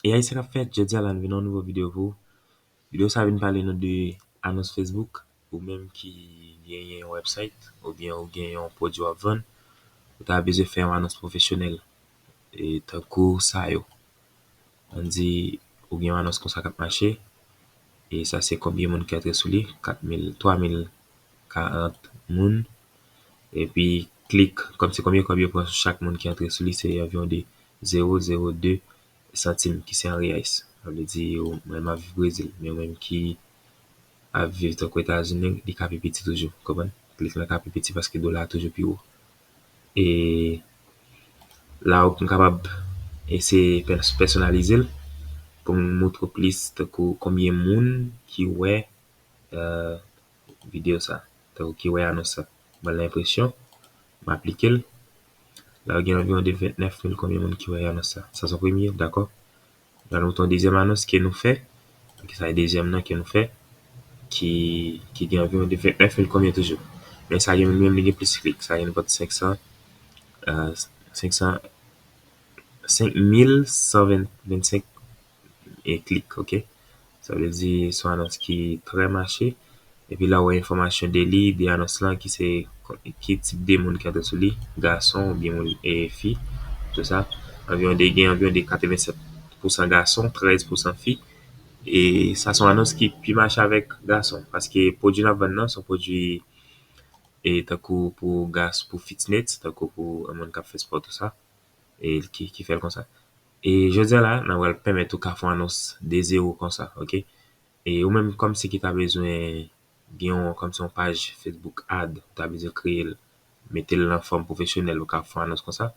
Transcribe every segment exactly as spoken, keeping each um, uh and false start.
E Ayisyen k ap fèt, jodi a la nou vin yon nouvo videyo pou ou. Videyo sa vin pale nou de anons Facebook. Ou menm ki genyen yon website oubyen ou gen yon pwodui w ap vann, ou ta bezwen fè yon anons pwofesyonèl. E tankou sa yo. Ann di ou gen yon anons konsa k ap mache. E sa se konbyen moun ki antre sou li, kat mil, twa mil karant moun. Epi klik, kòm se konbyen kòb yo pran sou chak moun ki antre sou li, se anviwon de zewo zewo de santim ki se an reyais. Sa vle di, ou, mwen, m ap viv Brezil, men ou menm ki ap viv tankou Etazini, li ka pi piti toujou, konprann? Klik lan ka pi piti paske dola a toujou pi wo. E la ou kapab eseye pè-, pèsonalize l pou m montre w plis tankou konbyen moun ki wè, euh, videyo sa, tankou ki wè anons sa. Ban l enpresyon, m aplike l. La, gen anviwon de vennèf mil konbyen moun ki wè anons sa. Sa se premye, dakò? Gade nou ton dezyèm anons ke nou fè. Ok, sa e dezyèm nan ke nou fè. Ki, ki gen anviwon de vennèf mil konbyen toujou. Men sa gen menm li gen plis klik. Sa gen nenpòt senk san, euh, senk san, senk mil san vennsenk e klik, ok? Sa vle di se yon anons ki trè mache. Epi la, ou wè enfòmasyon de li, de anons lan, ki se, ki tip de moun ki antre sou li, gason oubyen moun, e fi, tou sa. Anviwon de, gen anviwon de katrevennsèt pousan gason, trèz pousan fi. E sa se yon anons ki pi mache avèk gason, paske pwodui n ap vann nan se yon pwodui, e tankou pou gas-, pou fitness, tankou pou moun k ap fè spò, tou sa. E ki, ki fè l konsa. E jodi a la, n a pral pèmèt ou ka fè yon anons de zewo konsa, ok? E ou menm kòmsi ki ta bezwen gen yon, kòmsi yon paj Facebook ad, ou ta bezwen kreye l, mete l nan fòm pwofesyonèl, ou ka fè yon anons konsa.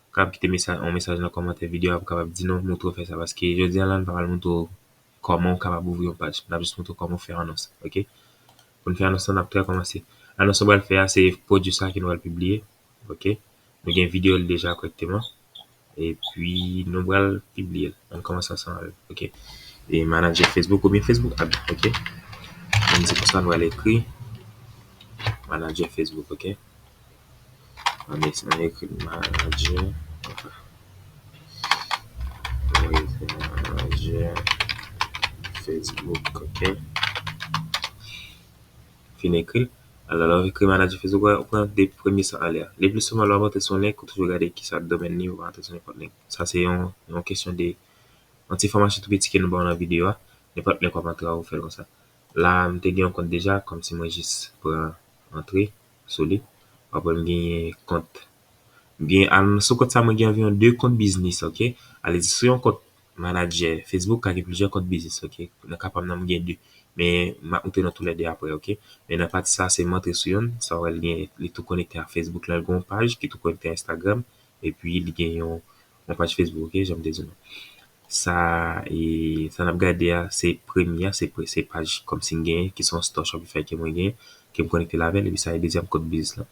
Ou kapab kite mesaj, yon mesaj nan kòmantè videyo a pou kapab di nou, montre w fè sa, paske jodi a la, n pa pral montre w kòman w kapab ouvri yon paj. N ap jis montre w kòman w fè anons, ok? Pou n fè anons lan, n ap trè kòmanse. Anons nou pral fè a, se pwodui sa ke nou pral pibliye, ok? Nou gen videyo l deja kòrèkteman. Epi, nou pral pibliye l. Ann kòmanse ansanm avè l, ok? E manager Facebook oubyen Facebook ad, ok? Ann di konsa, nou pral ekri manager Facebook, ok? Ann es-, ann ekri manager, manager Facebook, ok? Fin ekri l. Alò, lè w ekri manager Facebook, ou pran de premye san anlè a. Le pli souvan, lè w ap antre sou yon link, ou toujou gade ki sa domèn li, ou pa antre sou nenpòt link. Sa se yon, yon kesyon de, yon ti fòmasyon tou piti ke nou ba w nan videyo a. Nenpòt link w ap antre a, ou fè l konsa. La, m te gen yon kont deja, kòmsi mwen jis pran antre sou li. W ap wè m genyen kont. M gen, al, sou kont sa, mwen gen anviwon de kont biznis, ok? Ale, sou yon kont manager Facebook, ka gen plizyè kont biznis, ok? Nan ka pa m nan, m gen de. Men, m ap montre nou toulède aprè, ok? Men nan pati sa, se m antre sou yonn, sa w wè l gen, li tou konekte ak Facebook lan, l gen yon paj ki tou konekte ak Instagram, epi li gen yon, yon paj Facebook, ok? Jan m te di nou. Sa, e, sa n ap gade a, se premye a, se pre-, se paj kòmsi m genyen, ki se yon store Shopify ke mwen genyen, ke m konekte l avè l, epi sa e dezyèm kont biznis lan.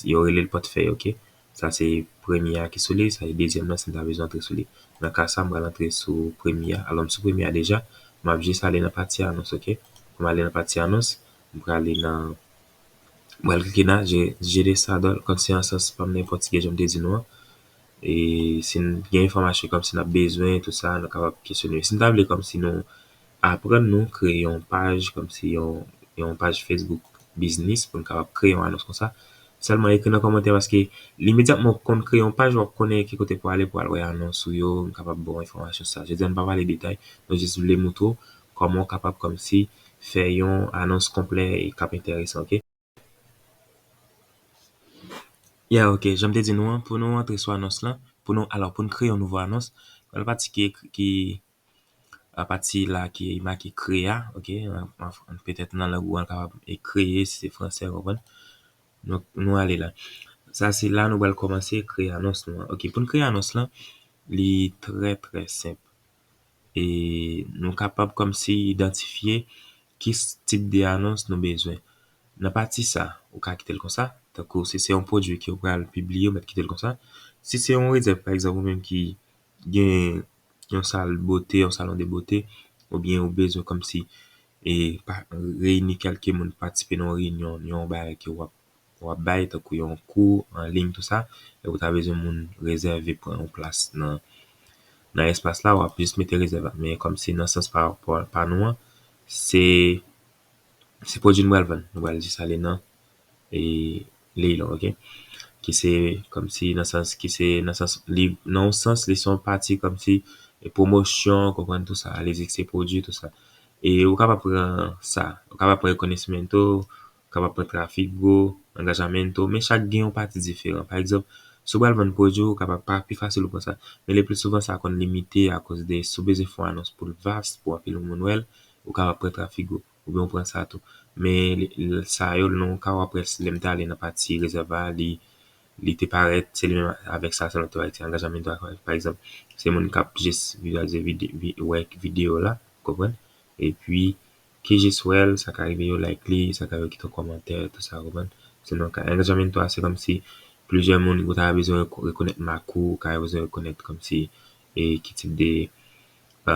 Yo rele l pòtfèy, ok? Sa se premye a ki sou li, sa se dezyèm nan si n ta bezwen antre sou li. Nan ka sa, m pral antre sou premye a. Alò, m sou premye a deja, m ap jis ale nan pati anons, ok? Pou m ale nan pati anons, m prale nan, m pral klike nan je-, jere sa dòl, kòmsi an sans pa m nan yon pòtigè jan m te di nou an. E si n gen enfòmasyon kòmsi n ap bezwen, tou sa, nou kapab kesyone. Si n ta vle kòmsi nou aprann nou kreye yon paj, kòmsi yon, yon paj Facebook biznis pou n kapab kreye yon anons konsa. Sèlman ekri nan kòmantè paske imedyatman w konn kreye yon paj, w ap konnen ki kote pou ale pou al wè anons ou yo, m kapab ba w enfòmasyon sa. Jodi a, n pa pale detay, nou jis vle montre w kòman w kapab kòmsi fè yon anons konplè e k ap enteresan, ok? Ya, ok, jan m te di nou an, pou nou antre sou anons lan, pou nou, alò, pou n kreye yon nouvo anons, nan pati ki, ki, a pati la ki make kreye a, ok, an, an, petèt nan lang ou an kapab e kreye, si se fransè, w konprann? Donk, nou ale la. Sa se la nou pral kòmanse kreye anons nou an. Ok, pou n kreye anons lan, li trè, trè senp. E nou kapab kòmsi idantifye ki s-, tip de anons nou bezwen. Nan pati sa, ou ka kite l konsa, tankou si se yon pwodui ke w pral pibliye, ou mèt kite l konsa. Si se yon rezèv, pa egzanp, ou menm ki gen yon sal bote, yon salon de bote, oubyen ou bezwen kòmsi, e, pa, reyini kèlke moun, patisipe nan yon reyinyon, yon bagay ke w ap, w ap bay, tankou yon kou an liy, tou sa, e ou ta bezwen moun rezève, pran yon plas nan, nan espas la, w ap jis mete rezèv la. Men kòmsi nan sans pa, pa, pa nou an, se, se pwodui nou pral vann. Nou pral jis ale nan e, Leilon, ok? Ki se kòmsi nan sans, ki se nan sans, li, nan yon sans, li se yon pati kòmsi e pwomosyon, konprann tou sa, ale di se pwodui, tou sa. E ou kapab pran sa, ou kapab pran reconocimiento, ou kapab pran Trafigo, Engajamento, men chak gen yon pati diferan. Pa egzanp, si w pral vann pwodui, ou kapab pa pi fasil ou pran sa. Men le pli souvan, sa konn limite akoz de si w bezwen fè yon anons pou l vas, pou anpil moun wè l, ou kapab pran Trafigo, oubyen w pran sa tou. Men li, li, sa yo, non, ka w ap wè lè m t ale nan pati rezèv la, li, li te parèt, se li menm avèk sa, sa nou te wè, ti angajman, pa, pa egzanp, se moun k ap jis vizaje vide-, vi-, wè videyo la, konprann? Epi, ki jis wè l, sa ka rive yo like li, sa ka rive yo kite yon kòmantè, tou sa, konprann? Se nan ka, angajman an, se kòmsi plizyè moun ou ta bezwen reko-, rekonèt mak ou, ou ka bezwen rekonèt kòmsi, e ki tip de, e,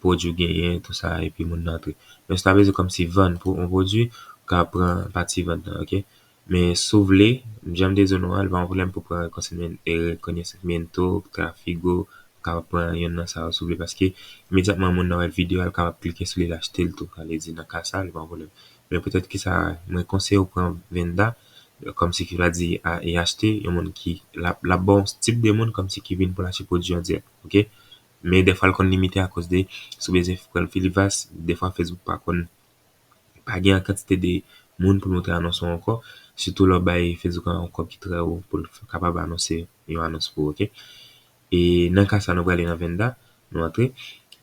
pwodui w genyen, tou sa, epi moun nan antre. Men si w ta bezwen kòmsi vann pou yon pwodui, ou ka pran pati vant lan, ok? Men si w vle, jan m te di w non an, li pa yon pwoblèm pou pran reconocimiento, e, reconocimiento, Trafigo, ou kapab pran yonn nan sa yo si w vle, paske imedyatman moun nan wè videyo a, l kapab klike sou li, l achte l tou. Sa vle di, nan ka sa, li pa yon pwoblèm. Men poutèt ki sa, mwen konseye w pran venda, kòmsi ki vle di, a, e achte, yon moun ki, l ap, l ap ba w yon tip de moun kòmsi ki vin pou l achte pwodui an dirèk, ok? Men dèfwa l konn limite akoz de, si w bezwen pran l pi vas, dèfwa Facebook pa konn, pa gen yon kantite de moun pou l montre anons ou ankò, sitou lè w bay Facebook an yon kòb ki trè wo pou l kapab anonse yon anons pou ou, ok? E nan ka sa, nou prale nan venda, nou antre.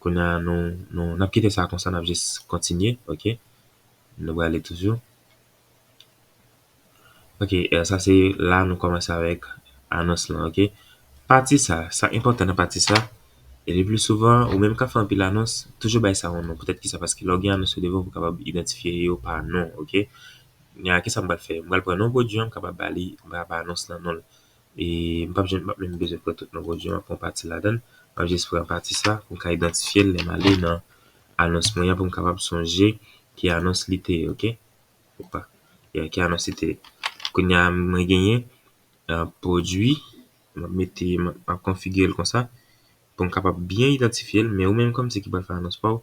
Kounye a, nou, nou, n ap kite sa konsa, n ap jis kontinye, ok? Nou prale toujou. Ok, e, sa se la nou kòmanse avèk anons lan, ok? Pati sa, sa enpòtan nan pati sa, e le pli souvan, ou menm k ap fè anpil anons, toujou bay sa yon non. Poutèt ki sa? Paske lè w gen anons yo devan, ou kapab idantifye yo pa non, ok? Kounye a, kisa m pral fè? M pral pran non pwodui an, m kapab ba li, m pral ba anons lan non l. E m p ap janm, m p ap menm bezwen pran tout non pwodui an, m ap pran pati ladan l. M ap jis pran pati sa pou m ka idantifye l lè m ale nan anons mwen an, pou m kapab sonje ki anons li te ye, ok? Opa. Yeah, ki anons li te ye. Kounye a, mwen genyen, e, pwodui. M ap mete, m ap, m ap konfigire l konsa pou m kapab byen idantifye l, men ou menm kòmsi ki pral fè anons pa w,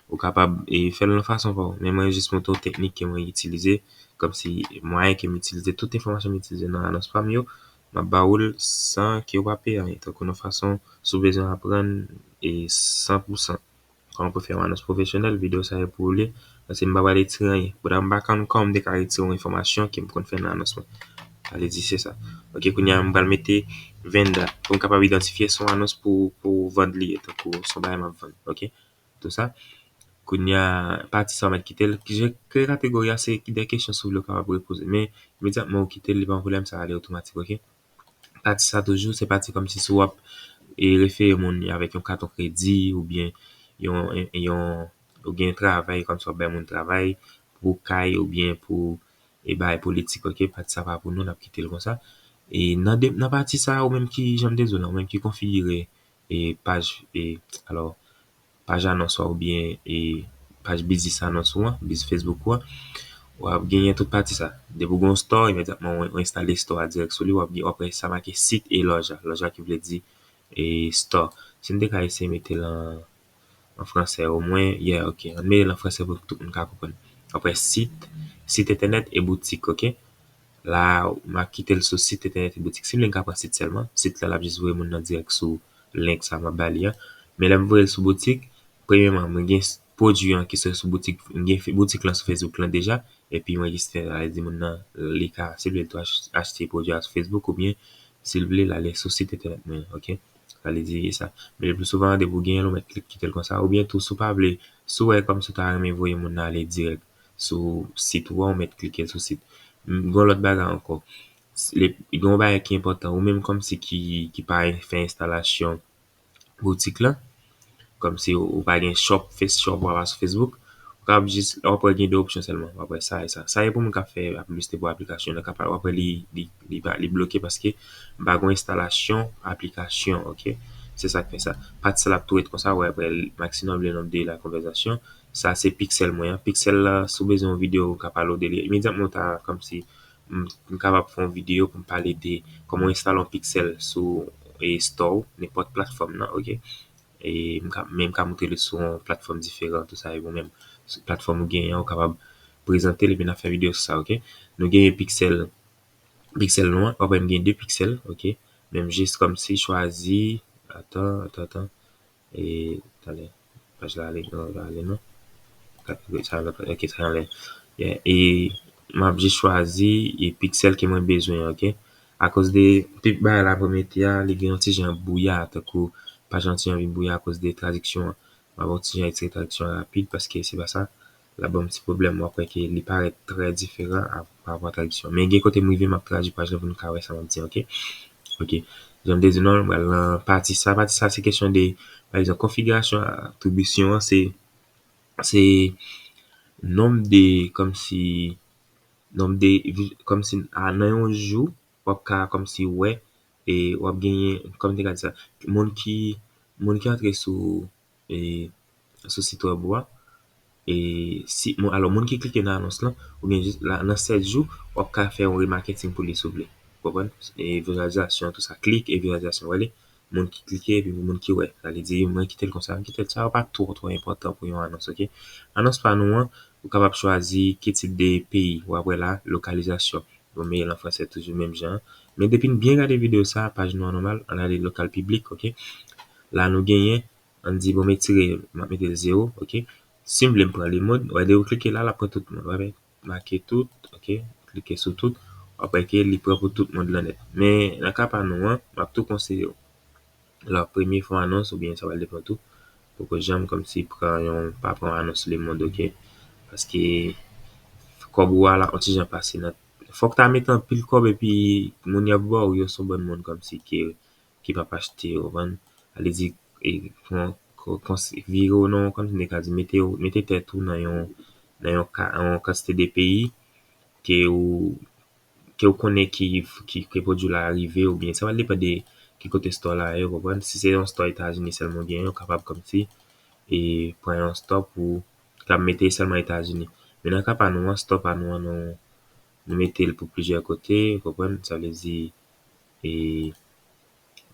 ou kapab, e, fè l nan fason pa w. Men mwen jis montre w teknik ke mwen itilize, kòmsi mwayen ke m itilize, tout enfòmasyon m itilize nan anons pa m yo, m ap ba ou l san ke w pa peye anyen. Tankou nan fason, si w bezwen aprann, e, san pou san. Kòman pou fè yon anons pwofesyonèl, videyo sa yo pou ou li. Paske m pa pral retire anyen. But m pa konn kòman m te ka retire yon enfòmasyon ke m konn fè nan anons mwen. Sa vle di se sa. Ok, kounye a m pral mete venda pou m kapab idantifye se yon anons pou, pou vann li ye, tankou se yon bagay m ap vann. Ok, tou sa. Kounye a, pati sa w mèt kite l. Ki je kreye kategori a, se ki de kesyon si w vle w kapab repoze. Men, imedyatman ou kite l, li pa yon pwoblèm, sa ale otomatik, ok? Pati sa toujou, se pati kòmsi si w ap, e, refere moun avèk yon katon kredi oubyen yon, yon, ou gen travay, kòmsi w ap bay moun travay pou kay oubyen pou, e, bagay politik, ok? Pati sa pa pou nou, n ap kite l konsa. E nan de, nan pati sa, ou menm ki, jan m te di w la, ou menm ki konfigire, e, paj, e, alò, paj anons ou a oubyen, e, paj biznis anons ou an, biznis Facebook ou an, w ap genyen tout pati sa. Depi w gen yon store, imedyatman w, w enstale store a dirèk sou li, w ap gen, w ap wè sa make sit e lòj la. Lòj la ki vle di, e, store. Si m te ka eseye mete l an, an fransè, omwen, yeah, ok. Ann mete l an fransè pou tout moun ka konprann. W ap wè sit, sit entènèt e boutik, ok? La, m ap kite l sou sit entènèt e boutik. Si m vle, m ka pran sit sèlman. Sit la, l ap jis voye moun nan dirèk sou link sa m ap ba li an. Men lè m voye l sou boutik, premyèman, mwen gen s-, pwodui an ki sou, sou boutik, m gen fe-, boutik lan sou Facebook lan deja, epi mwen jis fè, sa vle di moun nan, li ka, si l vle tou ach-, achte pwodui a sou Facebook, oubyen si l vle, l ale sou sit entènèt mwen, ok? Sa vle di sa. Men le pli souvan, depi w genyen l, ou mèt klik kite l konsa, oubyen tou, si w pa vle, si w wè kòmsi w ta renmen voye moun nan ale dirèk sou sit ou an, ou mèt klike l sou sit. M, gen yon lòt bagay ankò. S-, le, gen yon bagay ki enpòtan, ou menm kòmsi ki, ki pa fè enstalasyon boutik lan, kòmsi ou, ou pa gen shop, face shop ou pa sou Facebook, ou kapab jis, w ap wè gen de opsyon sèlman, w ap wè sa e sa. Sa e pou moun k ap fè ap liste pou aplikasyon, nan ka pa, w ap wè li, li, li pa, li bloke paske m pa gen enstalasyon aplikasyon, ok? Se sa k fè sa. Pati sa l ap tou ret konsa, w ap wè maximum le nombre de la conversation. Sa se pixel mwen an. Pixel la, si w bezwen yon videyo, m ka pale w de li. Imedyatman w ta, kòmsi, m, m kapab fè yon videyo pou m pale de kòman w enstale yon pixel sou, e, store w, nenpòt platfòm nan, ok? E m ka, men m ka montre li sou yon platfòm diferan, tou sa, e ou menm, sou platfòm ou genyen an, ou kapab prezante l, epi n ap fè videyo sou sa, ok? Nou genyen pixel, pixel nou an, w ap wè m gen de pixel, ok? Men m jis kòmsi chwazi, atan, atan, atan, e, talè, paj la ale, non, pa ale, non. Sa, ok, sa anlè. Yeah, e m ap jis chwazi e pixel ke mwen bezwen, ok? Akoz de, tout bagay la pou mete a, li gen yon ti jan bwouya, tankou paj lan ti jan vin bwouya akoz de tradiksyon an. M ap yon ti jan retire tradiksyon an rapid, paske se pa sa, l ap ban m ti pwoblèm. W ap wè ke li parèt trè diferan a, pa rapò a tradiksyon. Men gen kote m rive, m ap tradui paj lan pou nou ka wè sa m ap di, ok? Ok. Jan m te di nou, m pral nan pati sa. Pati sa, se kesyon de, pa egzanp, konfigirasyon atribisyon an, se, se nonb de, kòmsi, nonb de, kòmsi, a, nan yon jou, w ap ka, kòmsi, wè, e w ap genyen, kòm m te ka di sa, moun ki, moun ki antre sou, e, sou sit wèb ou a, e si, moun, alò, moun ki klike nan anons lan, oubyen jis la, nan sèt jou, w ap ka fè yon remarketing pou li, si w vle. Ou konprann? E vizyalizasyon, tou sa, klik e vizyalizasyon, w wè li? Moun ki klike, epi moun ki wè. Sa vle di, mwen kite l konsa, m kite l sa, yo pa twò, twò enpòtan pou yon anons, ok? Anons pa nou an, ou kapab chwazi ki tip de peyi, w ap wè la, lokalizasyon. Bon, m mete l an fransè toujou, menm jan an. Men depi n byen gade videyo sa, paj nou an nòmal, ann ale lokal piblik, ok? La nou genyen, ann di, bon, m retire, m ap mete l zewo, ok? Si m vle m pran le monde, wè, depi w klike la, l ap pran tout moun, wè, make tout, ok? Klike sou tout, w ap wè ke li pran pou tout mond lan nèt. Men, nan ka pa nou an, m ap tou konseye w. Lè w ap premye fè yon anons, oubyen sa pral depann tou, poko janm kòmsi pran yon, pa pran yon anons le monde, ok? Paske kòb ou a la, yon ti jan pase nan, fòk ta mete anpil kòb epi moun y ap ba w yo se yon bann moun kòmsi ke, ki p ap achte, ou konprann? Sa vle di, e, pran, ko-, kons-, vire w nan, kòmsi m te ka di, mete w, mete tèt ou nan yon, nan yon ka, yon kantite de peyi ke ou, ke w konnen ki, ki, ke pwodui la rive, oubyen sa va depann de ki kote store la ye, ou konprann? Si se yon store Etazini sèlman w genyen, ou kapab kòmsi, e, pran yon store pou, k ap mete sèlman Etazini. Men nan ka pa nou an, store pa nou an, nou, nou mete l pou plizyè kote, ou konprann? Sa vle di, e,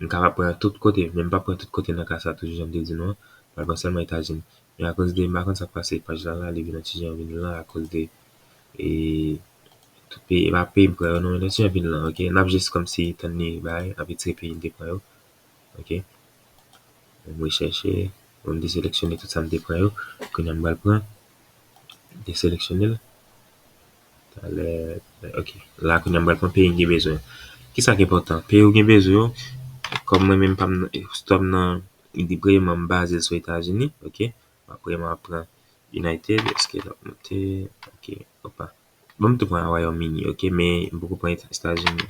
m kapab pran tout kote, men m p ap pran tout kote nan ka sa toujou, jan m te di nou an, m pral pran sèlman Etazini. Men akoz de, m pa konn sa k pase, paj la la, li vin yon ti jan vin lan akoz de, e, tout peyi, e pa peyi m pran yo non, men yon ti jan vin lan, ok? N ap jis kòmsi tann li bay, n ap retire peyi n te pran yo, ok? M rechèche, bon, m deseleksyone tout sa m te pran yo. Kounye a m pral pran, deseleksyone l. Talè, ok. La, kounye a m pral pran peyi m gen bezwen. Kisa ki enpòtan? Peyi w gen bezwen yo, kòm mwen menm pa m, store m nan, li premyèman m baze l sou Etazini, ok. Apre m ap pran United, èske l ap monte? Ok, opa. Bon, m tou pran Wayòm Ini, ok, men m poko pran Etazini.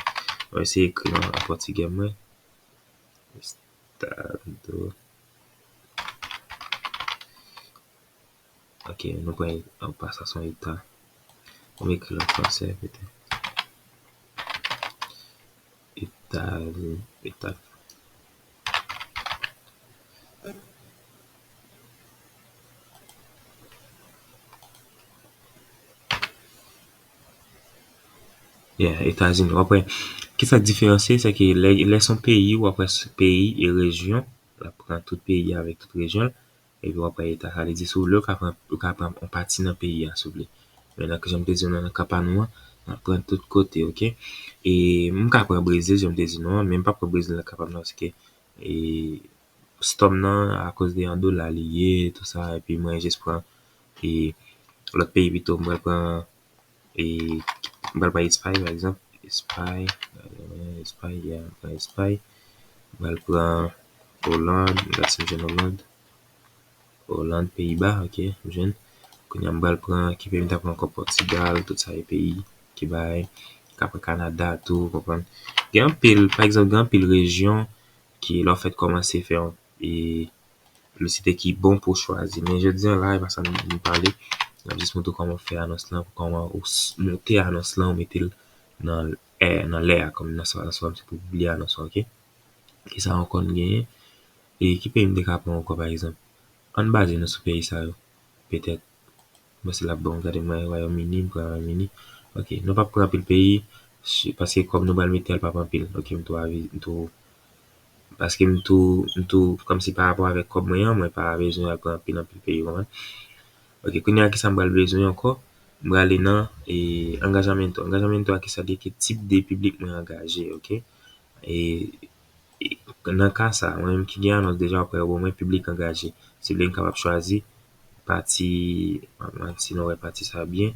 Mwen eseye ekri l an pòtigè mwen. Estado. Ok, nou pran, opa, sa se yon eta. Mwen ekri l an fransè, petèt. Eta, eta. Yeah, Etazini. W ap wè, kisa k diferansye, se ke lè, lè se yon peyi, w ap wè s-, peyi e rejyon, l ap pran tout peyi avèk tout rejyon l, epi w ap wè eta, sa vle di, si w vle, ou ka pran, ou ka pran yon pati nan peyi a, si w vle. Men nan, jan m te di w nan, nan ka pa nou an, n ap pran tout kote, ok? E m ka pran Brezil, jan m te di nou an, men m p ap pran Brezil nan ka pa m nan, paske, e, store m nan, akoz de an dola li ye, tou sa, epi mwen jis pran, e, lòt peyi pito, m pral pran, e, m pral pran Espay, pa egzanp, Espay, Espay, yeah, m pran Espay, m pral pran Oland, m gad si m jwenn Oland, Oland, Peyiba, ok, m jwenn. Kounye a m pral pran, ki peyi m ta pran ankò, Pòtigal, tout sa e peyi ki bay, m ka pran Kanada tou, w konprann. Gen anpil, pa egzanp, gen anpil rejyon ki lè w fèt kòmanse fè yon, e, piblisite ki bon pou w chwazi. Men jodi a la, e pa sa n, n pale. N ap jis montre w kòman w fè anons lan, kòman ou s-, monte anons lan, ou mete l nan, e, nan lè a, kòm nan sa, nan sa, se pou pibliye anons lan, ok? Kisa ankò n genyen? E ki peyi m te ka pran ankò, pa egzanp? Ann baze nou sou peyi sa yo. Petèt, mwen se l ap bon, gade mwen, Wayòm Ini, m pran Wayòm Ini. Ok, nou p ap pran anpil peyi, si, paske kòb nou pral mete a, l p ap anpil. Ok, m tou avi-, m tou, Paske m tou, m tou, kòmsi pa rapò avèk kòb mwen an, mwen pa bezwen al pran anpil, anpil peyi, w konprann? Ok, kounye a, kisa m pral bezwen ankò? M prale nan e, angajamento. Angajamento a, kisa l ye? Ki tip de piblik mwen angaje, ok? E, e nan ka sa, mwen menm ki gen anons deja, w ap wè, bon, mwen piblik angaje. Si w vle, m kapab chwazi pati, si nou wè pati sa byen,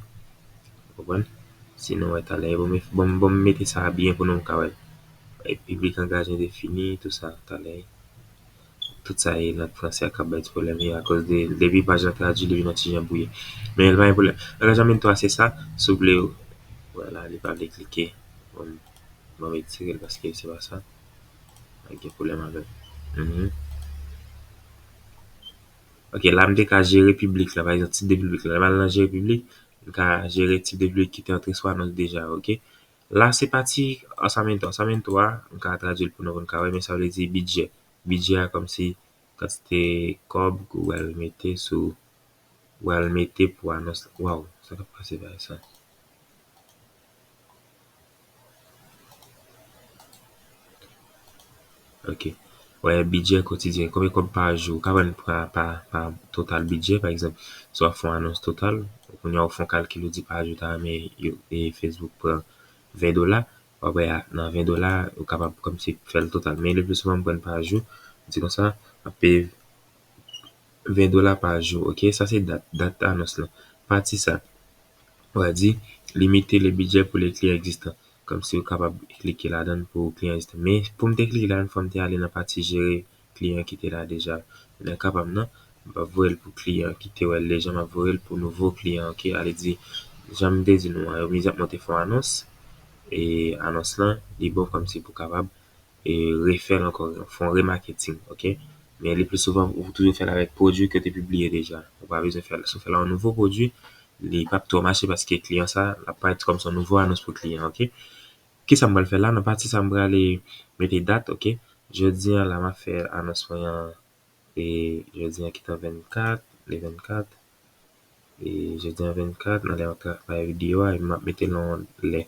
w konprann? Si nou wè talè, bon, bon, bon, m mete sa byen pou nou ka wè. E, piblik angaje endefini, tou sa, talè. Tout sa e lang fransè a k ap bay ti pwoblèm yo, akoz de, depi paj la tradui, li vin yon ti jan bwouye. Men l pa gen pwoblèm. Angajamento a se sa, si w vle, vwala, li pa vle klike. Bon, bon, m retire l paske se pa sa. Pa gen pwoblèm avè l. Mhm. Ok, la m te ka jere piblik la, pa egzanp, tip de piblik la. Lè m al nan jere piblik, m ka jere tip de piblik ki te antre sou anons deja, ok? La, se pati orçamento. Orçamento a, m ka tradui l pou nou, pou n ka wè, men sa vle di bidjè. Bidjè a kòmsi kantite kòb ke w al mete sou, w al mete pou anons la. Waw, sa k ap pase bagay sa? Ok. Wè, bidjè kotidyen. Konbyen kòb pa jou? Ou ka pran pa, pa, pa total bidjè, pa egzanp, si w ap fè yon anons total, kounye a ou fè yon kalkil, ou di pa jou, ta renmen yo, e Facebook pran ven dola, w ap wè a, nan ven dola, ou kapab kòmsi fè l total. Men le pli souvan, m pran l pa jou, m di konsa, m ap peye ven dola pa jou, ok? Sa se dat, dat anons lan. Pati sa, w a di, limite le bidjè pou le kliyan egzistan. Kòmsi ou kapab klike ladan l pou kliyan egzistan. Men, pou m te klike ladan l, fò m te ale nan pati jere kliyan ki te la deja. Lè kapab nan, m p ap voye l pou kliyan ki te wè l deja, m ap voye l pou nouvo kliyan, ok? Ale di, jan m te di nou an, yo mizè mwen te fè yon anons, e anons lan, li bon kòmsi pou kapab e refè l ankò, fè yon remarketing, ok? Men le pli souvan, ou toujou fè l avèk pwodui ke w te pibliye deja. Ou pa bezwen fè l. Si w fè l yon nouvo pwodui, li p ap twò mache paske kliyan sa, l ap parèt kòm se yon nouvo anons pou kliyan, ok? Kisa m pral fè la? Nan pati sa, m prale mete dat, ok? Jodi a la, m ap fè anons mwen an, e jodi a ki tan vennkat, le vennkat, e jodi a vennkat, nan lè m ap travay videyo a, e m ap mete l yon lè.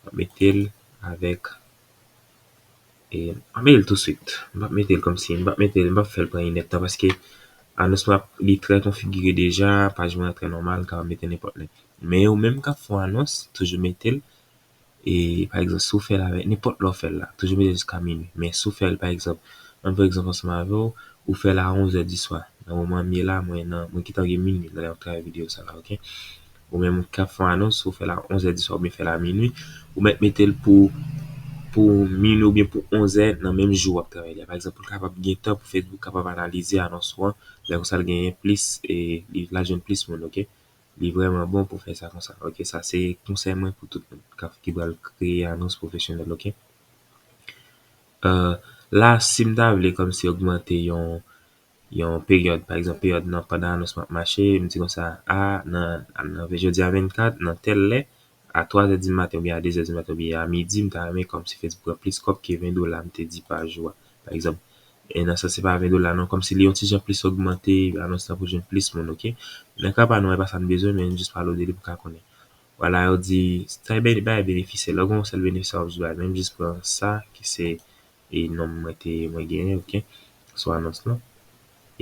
M ap mete l avèk, e m ap mete l touswit. M p ap mete l kòmsi, m p ap mete l, m p ap fè l pran inèdtan paske anons mwen ap, li trè konfigire deja, paj mwen an trè nòmal, m kapab mete nenpòt lè. Men ou menm k ap fè yon anons, toujou mete l e, pa egzanp, si w fè l avèk nenpòt lè w fè l la, toujou mete jiska minui. Men si w fè l, pa egzanp, ann pran egzanp ansanm avè w, ou fè l a onz è di swa. Nan moman m ye la, mwen nan, mwen gentan gen minui nan lè m ap travay videyo sa la, ok? Ou menm k ap fè yon anons, ou fè l a onz è di swa oubyen fè l a minui, ou mèt mete l pou, pou minui oubyen pou onz è nan menm jou w ap travay la. Pa egzanp, pou l kapab gen tan pou Facebook kapab analize anons ou an, lè konsa l genyen plis, e li, l al jwenn plis moun, ok? Li vrèman bon pou fè sa konsa. Ok, sa se konsèy mwen pou tout moun k ap, ki pral kreye anons pwofesyonèl, ok? Euh, la, si m ta vle kòmsi ogmante yon, yon peryòd, pa egzanp, peryòd nan pandan anons mwen ap mache, m di konsa, a, nan, nan jodi a vennkat, nan tèl lè, a twa zè di maten oubyen a de zè di maten oubyen a midi, m ta renmen kòmsi Facebook pran plis kòb ke ven dola m te di pa jou a, pa egzanp. E nan sans se pa ven dola non, kòmsi li yon ti jan plis ogmante, anons lan pou jwenn plis moun, ok? Nan ka pa nou, e pa sa n bezwen, men n jis pale w de li pou ka konnen. Vwala, yo di, sa e bay, bay benefisyè. Lè w gen yon sèl benefisyè, w ap jis bay. Men m jis pran sa, ki se, e non mwen te, mwen genyen, ok? Sou anons lan.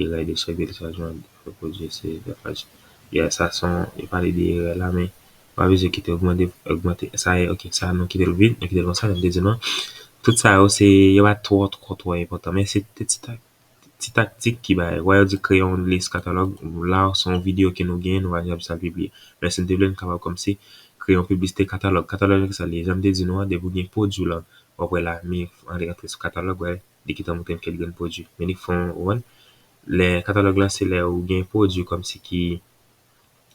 Erè de chèk telechajman de pwodui se de paj. Yeah, sa se yon, yo pale de erè la, men pa bezwen kite ogmante, ogmante. Sa e, ok, sa nou kite l vid, nou kite l konsa, jan m te di nou an. Tout sa yo, se, yo pa twò, twò, twò enpòtan, men se te ti tak, ti taktik ki bay. Wè, yo di kreye yon lis katalòg, la, se yon videyo ke nou genyen, nou pa janm sa l pibliye. Men si n te vle, n kapab kòmsi kreye yon piblisite katalòg. Katalòg la, ki sa l ye? Jan m te di nou an, depi w gen pwodui w la, w ap wè la, men antre, antre sou katalòg, wè, li gentan montre m kèk grenn pwodui. Men li fè yon, ou konprann? Lè katalòg lan, se lè ou gen pwodui kòmsi ki,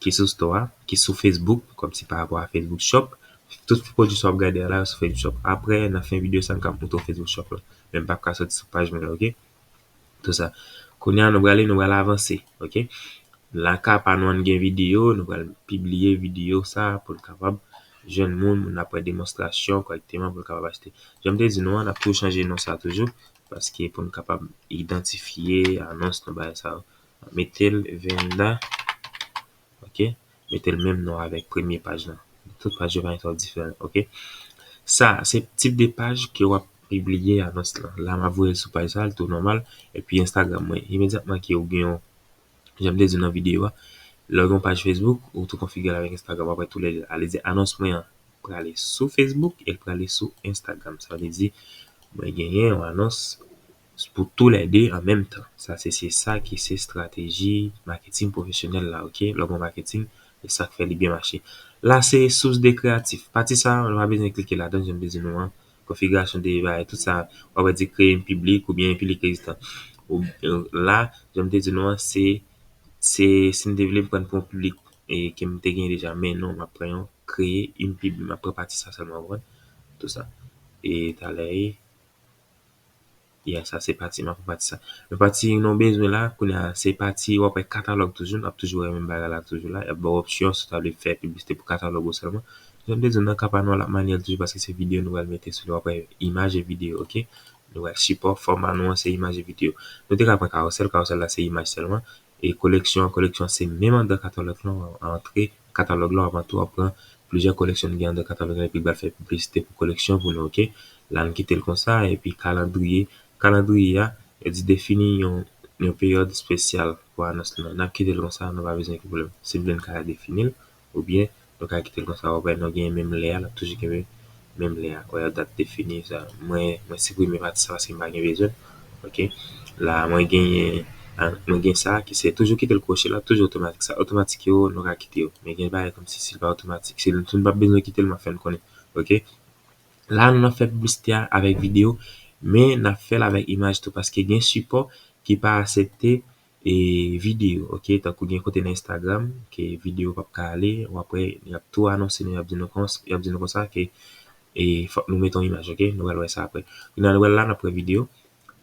ki sou store a, ki sou Facebook, kòmsi pa rapò a Facebook Shop. Tout pwodui sa w ap gade a la, yo sou Facebook Shop. Apre, nan fen videyo sa, m ka montre w Facebook Shop la. Men m p ap ka soti sou paj mwen la, ok? Tou sa. Kounye a, nou prale, nou pral avanse, ok? Nan ka pa nou an gen videyo, nou pral pibliye videyo sa pou l kapab jwenn moun, moun ap wè demonstrasyon kòrèkteman pou l kapab achte. Jan m te di nou an, n ap toujou chanje non sa toujou, paske pou n kapab idantifye anons nou bagay sa yo. Mete l venda, ok? Mete l menm non avèk premye paj lan. Tout paj yo pa gen twòp diferan, ok? Sa, se tip de paj ke w ap pibliye anons lan. La, m ap voye l sou paj sa, l tou nòmal. Epi Instagram mwen, imedyatman ke ou gen yon, jan m te di nan videyo a, lè w gen yon paj Facebook, ou tou konfigire l avèk Instagram, w ap wè toulède. Ale di anons mwen an prale sou Facebook e l prale sou Instagram. Sa vle di, mwen genyen yon anons pou toulède an menm tan. Sa se, se sa ki se estrateji maketing pwofesyonèl la, oke? Lè w gen maketing, e sa k fè li byen mache. La, se sous de kreyatif. Pati sa, nou pa bezwen klike ladan, jan m te di nou an. Konfigirasyon de bagay, tout sa, w ap wè di kreye yon piblik oubyen yon piblik egzistan. Ou, la, jan m te di nou an, se, se, si n te vle m pran pou yon piblik, e, ke m te gen deja, men non, m ap pran yon, kreye yon piblik, m ap pran pati sa sèlman, w konprann? Tout sa. E talè, e, Yeah, sa se pati, m ap pran pati sa. Men pati nou bezwen la, kounye a, se pati w ap wè katalòg toujou, n ap toujou wè menm bagay la toujou la. Y ap ba w opsyon si w ta vle fè piblisite pou katalòg ou sèlman. Jan m te di w nan ka pa nou an, l ap manye l toujou paske se videyo nou pral mete sou li. W ap wè imaj e videyo, oke? Nou wè sipò, fòma nou an se imaj e videyo. Nou te ka pran kawòsèl, kawòsèl la se imaj sèlman. E koleksyon, koleksyon se menm anndan katalòg lan, w antre katalòg lan, w ap antre, w ap pran plizyè koleksyon ki gen anndan katalòg lan, epi l pral fè piblisite pou koleksyon pou nou, oke? La, n kite l konsa, epi kalandriye, kalandriye a, yo di defini yon, yon peryòd espesyal pou anons lan. N ap kite l konsa, nou pa bezwen gen pwoblèm. Si n vle, n ka defini l, oubyen nou ka kite l konsa, w ap wè nou gen menm lè a, l ap toujou kenbe menm lè a. Wè, dat defini, sa. Mwen, mwen siprime pati sa paske m pa gen bezwen l. Oke. La, mwen genyen, a, mwen gen sa ki se toujou kite l kwoche la, toujou otomatik. Sa otomatik yo, nou ka kite yo. Men gen bagay kòmsi si l pa otomatik, si n, si n pa bezwen kite l, m ap fè n konnen. Oke. La, nou nan fè piblisite a avèk videyo, men n ap fè l avèk imaj tou, paske gen sipò ki pa aksepte e videyo, oke? Tankou gen kote nan Instagram ke videyo p ap ka ale, w ap wè, y ap tou anonse nou, y ap di nou kons-, y ap di nou konsa ke, e, fòk nou mete yon imaj, oke? Nou pral wè sa apre. Kounye a, nou pral la, n ap wè videyo.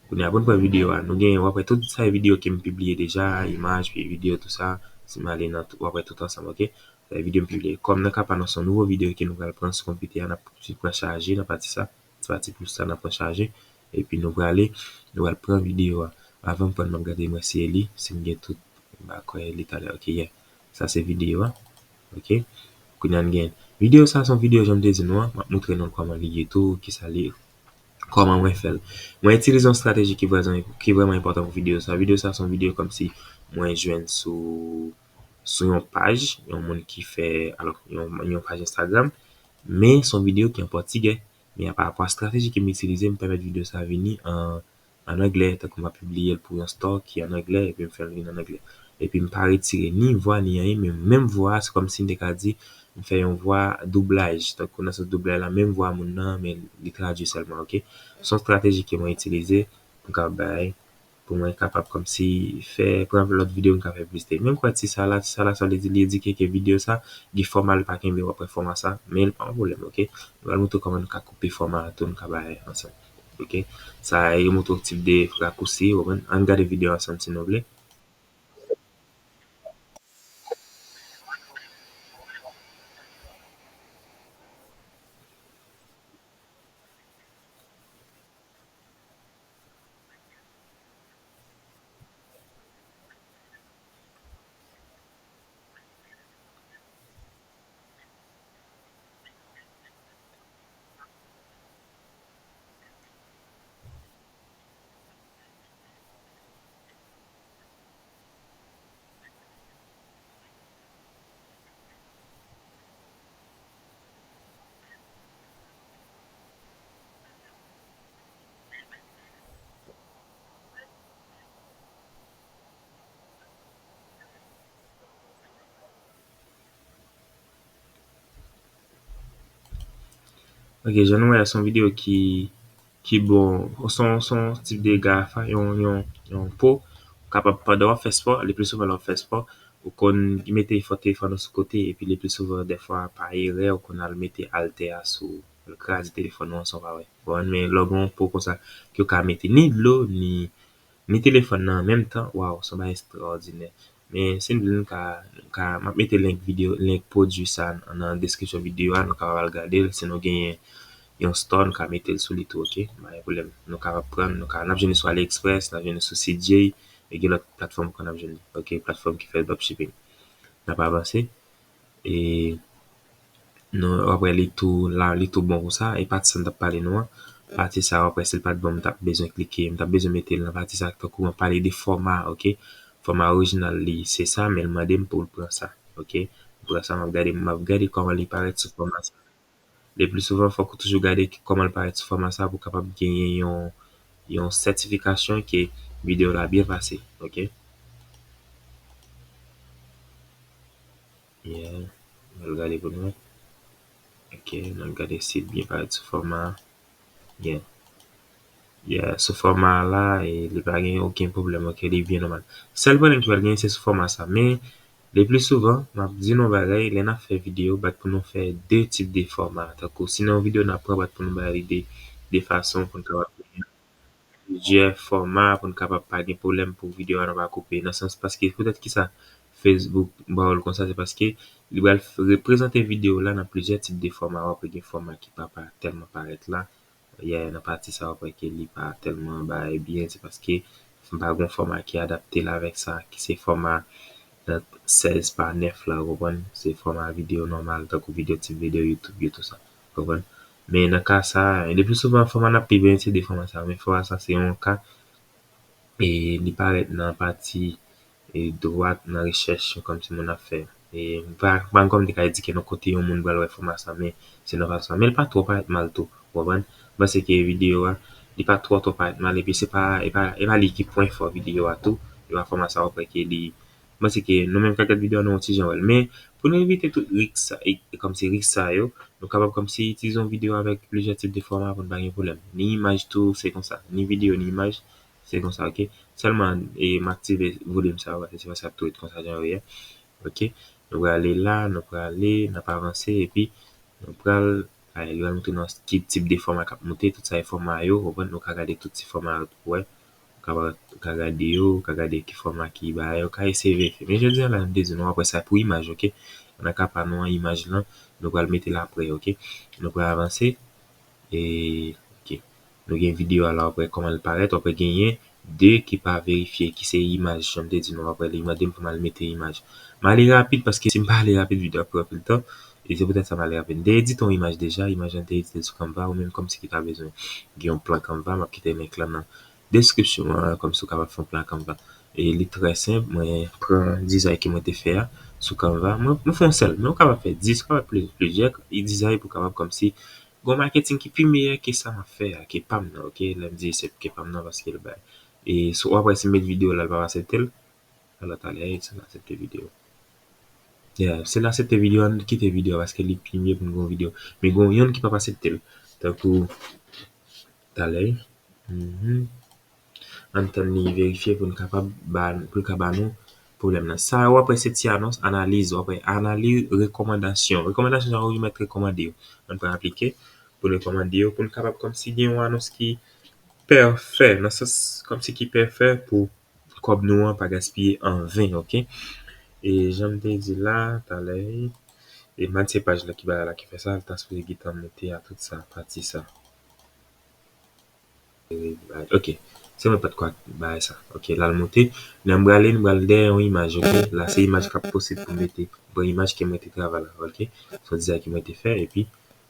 Kounye a, pou n pran videyo a, nou gen, w ap wè tout sa videyo ke m pibliye deja, imaj, videyo, tout sa. Si m ale nan, w ap wè tout ansanm, oke? Sa videyo m pibliye. Kòm nan ka pa nou, se yon nouvo videyo ke nou pral pran sou konpitè a, n ap pran chaje nan pati sa. Ti pati plis la, n ap pran chaje. Epi nou prale, nou pral pran videyo a. Avan m pran, m ap gade, mwen si e li, si m gen tout. M pa kwè li talè. Oke, yeah. Sa se videyo a. Oke. Kounye a n gen. Videyo sa, se yon videyo, jan m te di nou an. M ap montre nou kòman li ye tou, kisa li, kòman mwen fè l. Mwen itilize yon estrateji ki vrèman, ki vrèman enpòtan pou videyo sa. Videyo sa, se yon videyo kòmsi mwen jwenn sou, sou yon paj, yon moun ki fè, alò, yon, yon paj Instagram, men se yon videyo ki an pòtigè. Men a pa rapò a estrateji ke m itilize, m pèmèt videyo sa vini an, an anglè, tankou m ap pibliye l pou yon store ki an anglè, epi m fè l vin an anglè. Epi m pa retire ni vwa ni anyen, men menm vwa a, se kòmsi m te ka di, m fè yon vwa doublaj. Tankou nan sans doublaj la, menm vwa moun nan, men li tradui sèlman, oke? Se yon estrateji ke mwen itilize, m ka bay pou mwen kapab kòmsi fè, pran lòt videyo m ka fè plis de. Men m kwè ti sa la, ti sa la, sa vle di li endike ke videyo sa, gen fòma l pa kenbe, w ap wè fòma sa, men l pa yon pwoblèm, oke? Nou pral montre kòman nou ka koupe fòma a tou, nou ka bay ansanm, oke? Sa, yo montre w tip de rakousi, w konprann? Ann gade videyo ansanm si nou vle. Ok, jan nou wè a, se yon videyo ki, ki bon, se yon, se yon tip de gafa, yon, yon, yon po. Ou kapab, pandan w ap fè spò, le pli souvan lè w ap fè spò, ou konn mete fò telefòn ou sou kote, epi le pli souvan, dèfwa, pa erè, ou konn al mete altè a sou, al kraze telefòn ou ansanm avè. Bon, men lè w gen yon po konsa, ke w ka mete ni dlo, ni, ni telefòn nan an menm tan, waw, se yon bagay ekstraòdinè. Men si n vle, n ka, n ka, m ap mete link videyo, link pwodui sa nan deskripsyon videyo a, nou kapab al gade l. Si nou genyen yon store, nou ka mete l sou li tou, ok? Pa gen pwoblèm. Nou kapab pran, nou ka, n ap jwenn li sou AliExpress, n ap jwenn li sou C J, e gen lòt platfòm ankò n ap jwenn li, ok? Platfòm ki fè dropshipping. N ap avanse. E nou, w ap wè li tou la, li tou bon konsa. E pati sa n t ap pale nou an. pati sa, w ap wè si l pa t bon, m t ap bezwen klike, m t ap bezwen mete l nan pati sa, tankou mwen pale de fòma, oke? Fòma orijinal li, se sa, men l mande m pou l pran sa, oke? M pran sa, m ap gade, m ap gade kòman li parèt sou fòma sa. Le pli souvan, fòk ou toujou gade ki, kòman l parèt sou fòma sa pou w kapab genyen yon, yon sètifikasyon ke videyo la byen pase, oke? Yeah. N al gade pou nou. Oke, n al gade si l byen parèt sou fòma a. Yeah. Yeah, sou fòma a la, e li pa gen okenn pwoblèm, oke, li byen nòmal. Sèl pwoblèm ki pral genyen, se sou fòma sa. Men, le pli souvan, m ap di nou yon bagay, lè n ap fè videyo, bat pou nou fè de tip de fòma. Tankou, si nan yon videyo n ap pran, bat pou nou ba li de, de fason pou n kapab genyen plizyè fòma pou n kapab pa gen pwoblèm pou videyo a nou pa koupe. Nan sans, paske poutèt ki sa Facebook ba w l konsa, se paske li pral f-, reprezante videyo la nan plizyè tip de fòma. W ap gen fòma ki pa, pa tèlman parèt la. Yeah, nan pati sa, w ap wè ke li pa tèlman bay byen. Se paske m pa gen fòma ki adapte l avèk sa, ki se fòma ant sèz pa nèf la, ou konprann? Se fòma videyo nòmal, tankou videyo, tip videyo YouTube yo, tou sa. Ou konprann? Men nan ka sa, le pli souvan, fòma n ap pi byen itilize fòma sa, men fòma sa se yon ka, e li parèt nan pati, e dwat nan rechèch, kòmsi moun ap fè. E m pa, m pa ankò m te ka endike nan kote yon moun pral wè fòma sa, men se nan fason sa. Men li pa twò parèt mal tou, ou konprann? M panse ke videyo a, li pa twò, twò parèt mal, epi se pa, e pa, e pa li ki pwen fò videyo a tou, e pa fòma sa w ap wè ke li, m panse ke nou menm k ap gad videyo a, nou yon ti jan wè l. Men, pou nou evite tout risk sa, e, e kòmsi risk sa yo, nou kapab kòmsi itilize yon videyo avèk plizyè tip de fòma pou n pa gen pwoblèm. Ni imaj tou, se konsa. Ni videyo, ni imaj, se konsa, oke? Sèlman, e, m aktive volim sa yo, paske se pa sa tou ret konsa jan yo ye. Oke? Nou prale la, nou prale, n ap avanse, epi nou pral, ay, li pral montre nou ki tip de fòma k ap monte, tout sa e fòma yo, ou konprann? Nou ka gade tout ti fòma yo pou wè. Ou ka, ou ka gade yo, ou ka gade ki fòma ki bagay, ou ka eseye verifye. Men jodi a la, m te di nou, apre sa, pou imaj, oke? Nan ka pa nou an, imaj lan, nou pral mete l apre, oke? Nou pral avanse. E, oke. Nou gen videyo a la, w ap wè kòman l parèt, w ap wè genyen de ki pa verifye, ki se imaj, jan m te di nou, w ap wè li mande m pou m al mete imaj. M ale rapid, paske si m pa ale rapid, videyo ap pran anpil tan. E se poutèt sa m ale rapid. M te edite yon imaj deja, imaj lan te edite sou Canva, ou menm kòmsi ki ta bezwen gen yon plan Canva, m ap kite link lan nan deskripsyon an, kòmsi w kapab fè yon plan Canva. E li trè senp, mwen pran dizay ke mwen te fè a sou Canva. Mwen, mwen fè yon sèl, men ou kapab fè dis, ou kapab fè pli-, plizyè, e dizay pou kapab kòmsi gon maketing ki pi meyè ke sa m ap fè a, ke pa m nan, oke? Lè m di se ke pa m nan, paske l bay. E si w ap wè si m met videyo la, l pa aksepte l, alò talè, se l aksepte videyo. Yeah, se l aksepte videyo, ann kite videyo a, paske li pi mye pou n gon videyo. Men gon yonn ki p ap aksepte l. Tankou, talè. Mhm. Ann tann li verifye pou n kapab ba, pou l ka ba nou pwoblèm nan. Sa yo, w ap wè se ti anons, analiz, w ap wè analiz, rekòmandasyon. Rekòmandasyon sa yo, yo mèt rekòmande yo. Ann pran aplike pou n rekòmande yo, pou n kapab kòmsi gen yon anons ki pèfè, nan sans kòmsi ki pèfè pou kòb nou an pa gaspiye an ven, oke? E jan m te di la, talè, e m pa di se paj la ki bagay la ki fè sa, l ta sipoze gentan monte a tout sa, pati sa. Oke. Se mwen pa t kwè ak bagay sa. Oke, la l monte. Lè m prale, m pral dèyè yon imaj, oke? La se imaj k ap posib pou m mete. Bon, imaj ke mwen te travay la, oke? Se yon dizay ke mwen te fè, epi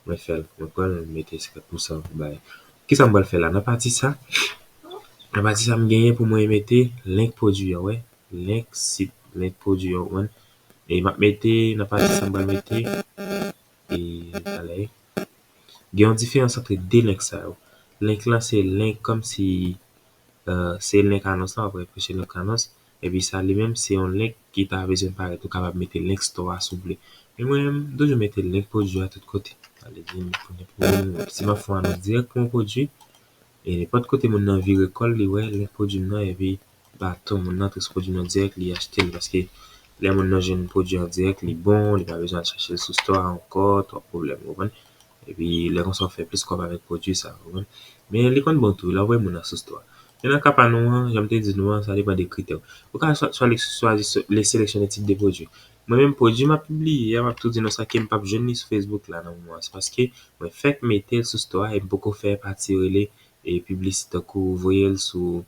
mwen fè l. Mwen pran l, mwen mete senkant pousan pou bagay. Kisa m pral fè la? Nan pati sa, nan pati sa, m genyen pou mwen mete link pwodui an, wè? Link sit, link pwodui an, wè? E m ap mete, nan pati sa, m pral mete, e, talè. Gen yon diferans ant de link sa yo. Link lan se link kòmsi, euh, se link anons lan, w ap refresh link anons. Epi sa li menm se yon link ki ta bezwen parèt. Ou kapab mete link store a si w vle. Men mwen menm, m toujou mete link pwodui a tout kote. Sa vle di, pou nenpòt, si m ap fè yon anons dirèk pou yon pwodui, e nenpòt kote moun nan vire kò l, li wè link pwodui m nan, epi baton moun nan, tout pwodui m nan dirèk, li achte l. Paske lè moun nan jwenn pwodui an dirèk, li bon, li pa bezwen al chache l sou store a ankò, twòp pwoblèm, ou konprann? Epi lè konsa, w fè plis kòb avèk pwodui sa, ou konprann? Men li konn bon tou, lè w voye moun nan sou store. Men nan ka pa nou an, jan m te di nou an, sa depann de kritè w. Ou ka chwa-, chwa-, chwazi se-, le seleksyone tip de pwodui. Mwen menm, pwodui m ap pibliye a, m ap tou di nou sa ke m p ap jwenn li sou Facebook la nan moman an. Se paske mwen fèk mete l sou store a e m poko fè pati rele e piblisite tankou voye l sou,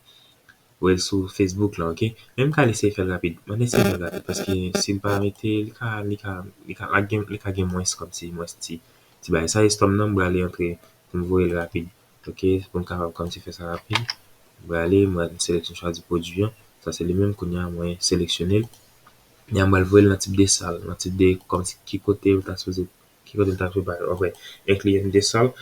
voye l sou Facebook la, oke? Men m ka eseye fè l rapid. Mwen eseye fè l rapid paske si m pa mete, li ka, li ka, li ka, la gen, li ka gen mwens kòmsi, mwens ti, ti bagay. Sa e store m nan, m prale antre pou m voye l rapid. Ok, pou m kapab kòmsi fè sa rapid. Mwen ale, mwen seleksyon chwazi pwodui an. Sa se li menm, kounye a mwen seleksyone l. Kounye a mwen voye l nan tip de sal, nan tip de kòmsi ki kote ou ta sipoze, ki kote m ta sipoze ba yo. Wè, enkli yon de sal,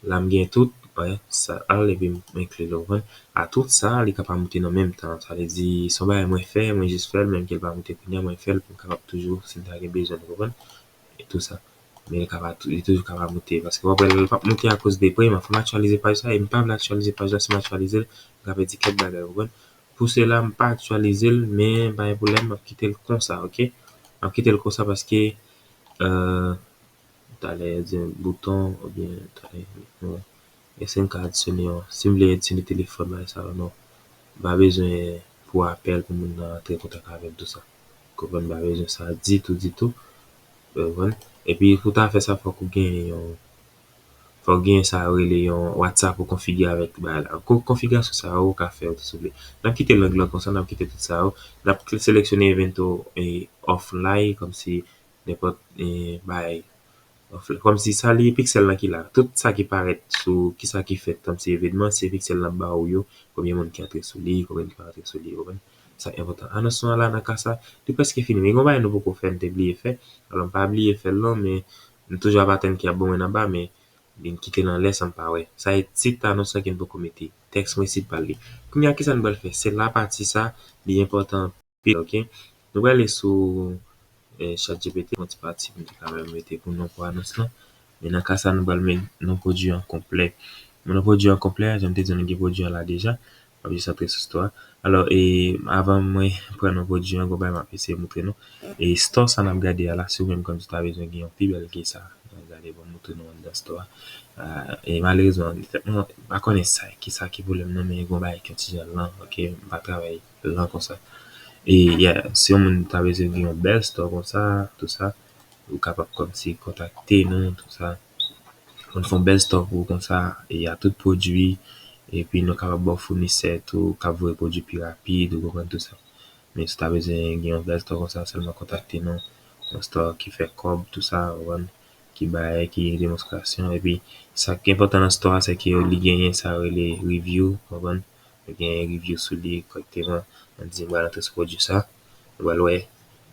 la m gen tout, wè, sal, epi m enkli l, ou konprann? A tout sa, li kapab moute nan menm tan. Sa vle di, se yon bagay mwen fè, mwen jis fè l, menm ke l pa moute kounye a, mwen fè l pou m kapab toujou, si m ta gen bezwen, ou konprann? E tou sa. Men li kapab, li toujou kapab moute, paske w ap wè l p ap moute akoz de pre, men fò m aktyalize paj sa, e m pa vle aktyalize paj la, si m aktyalize l, m ka pèdi kèk bagay, ou konprann? Pou sela, m pa aktyalize l, men pa gen pwoblèm, m ap kite l konsa, ok? M ap kite l konsa paske, euh, talè, di bouton, oubyen, talè, wè. Èske m ka adisyone yon, si m vle adisyone telefòn, bagay sa yo, non. M pa bezwen pou apèl, pou moun nan antre kontak avè m, tou sa. Konprann, m pa bezwen sa ditou, ditou. Ou konprann? Epi, pou ta fè sa, fòk ou gen yon, fòk gen sa yo rele yon WhatsApp ou konfigire avèk bagay la. Ko-, konfigirasyon sa yo, ou ka fè yo tou, si w vle. N ap kite lang lan konsa, n ap kite tout sa yo. N ap seleksyone evento e offline, kòmsi nenpòt, e, bagay. Kòmsi sa li piksèl lan ki la. Tout sa ki parèt sou, ki sa ki fèt kòmsi evènman, se piksèl lan ba ou yo. Konbyen moun ki antre sou li, konbyen ki pa antre sou li, ou konprann? Sa enpòtan. Anons lan la, nan ka sa, li prèske fini. Men gen yon bagay nou poko fè, n te bliye fè. Alò, m pa bliye fè l non, men m toujou ap atann ki ap ban mwen anba, men li kite l anlè san m pa wè. Sa e tit anons lan ke n poko mete. Tèks prensipal li. Kounye a, kisa nou pral fè? Se la pati sa, li enpòtan anpil, ok? Nou prale sou, eh, ChatGPT, yon ti pati pou nou te ka mete pou non pou anons lan. Men nan ka sa, nou pral met non pwodui an konplè. Men non pwodui an konplè, jan m te di nou gen pwodui an la deja. M ap jis antre sou store a. Alò, e, avan mwen pran non pwodui an, gon bagay m ap eseye moutre nou. E store sa n ap gade a la, si w menm kòmsi w ta bezwen gen yon pi bèl ke sa, n ap gade, bon, moutre nou anndan store a. Ah, e malerezman, mwen pa konnen sa, ki sa ki pwoblèm nan, men gon bagay ki yon ti jan lan, ok? M pa travay lan konsa. E, yeah, si yon moun ta bezwen gen yon bèl store konsa, tou sa, ou kapab kòmsi kontakte nou, tou sa. Pou n fè yon bèl store pou ou konsa, e a tout pwodui, epi nou kapab ba w founisè tou, k ap voye pwodui pi rapid, ou konprann tou sa. Men si w ta bezwen gen yon bèl store konsa, sèlman kontakte nou. Yon store ki fè kòb, tou sa, ou konprann, ki bay, ki demonstrasyon. Epi, sa ki enpòtan nan store a, se ke li genyen sa yo rele review, ou konprann? Li genyen review sou li kòrèkteman. Ann di, m pral antre sou pwodui sa. Nou pral wè